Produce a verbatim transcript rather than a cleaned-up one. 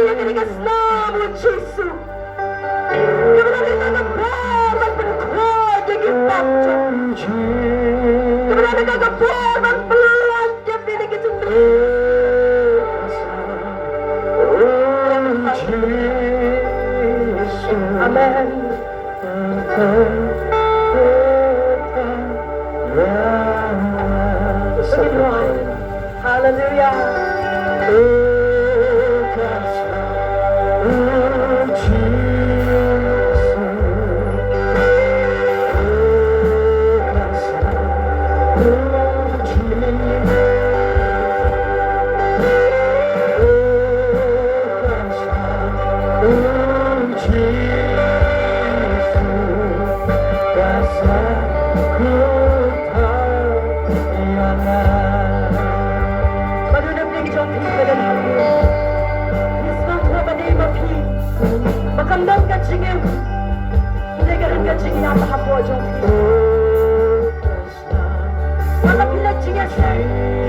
Ïa kane ka snam, O Jisu. Kaba don ïa ka bor ban pynkhor ïa ki pop jong ngi. Kaba don ïa ka bor ban pynlait ïa phi na ki jingmut. Amen. Hallelujah. Ba dei na pdeng jong phi ba don hangne. Ngi sngewthuh ba dei ma phi ba kam don ka jingim. Phi dei ka ring ka jingïap hapoh jong phi. Ba la phi la jingïaseng.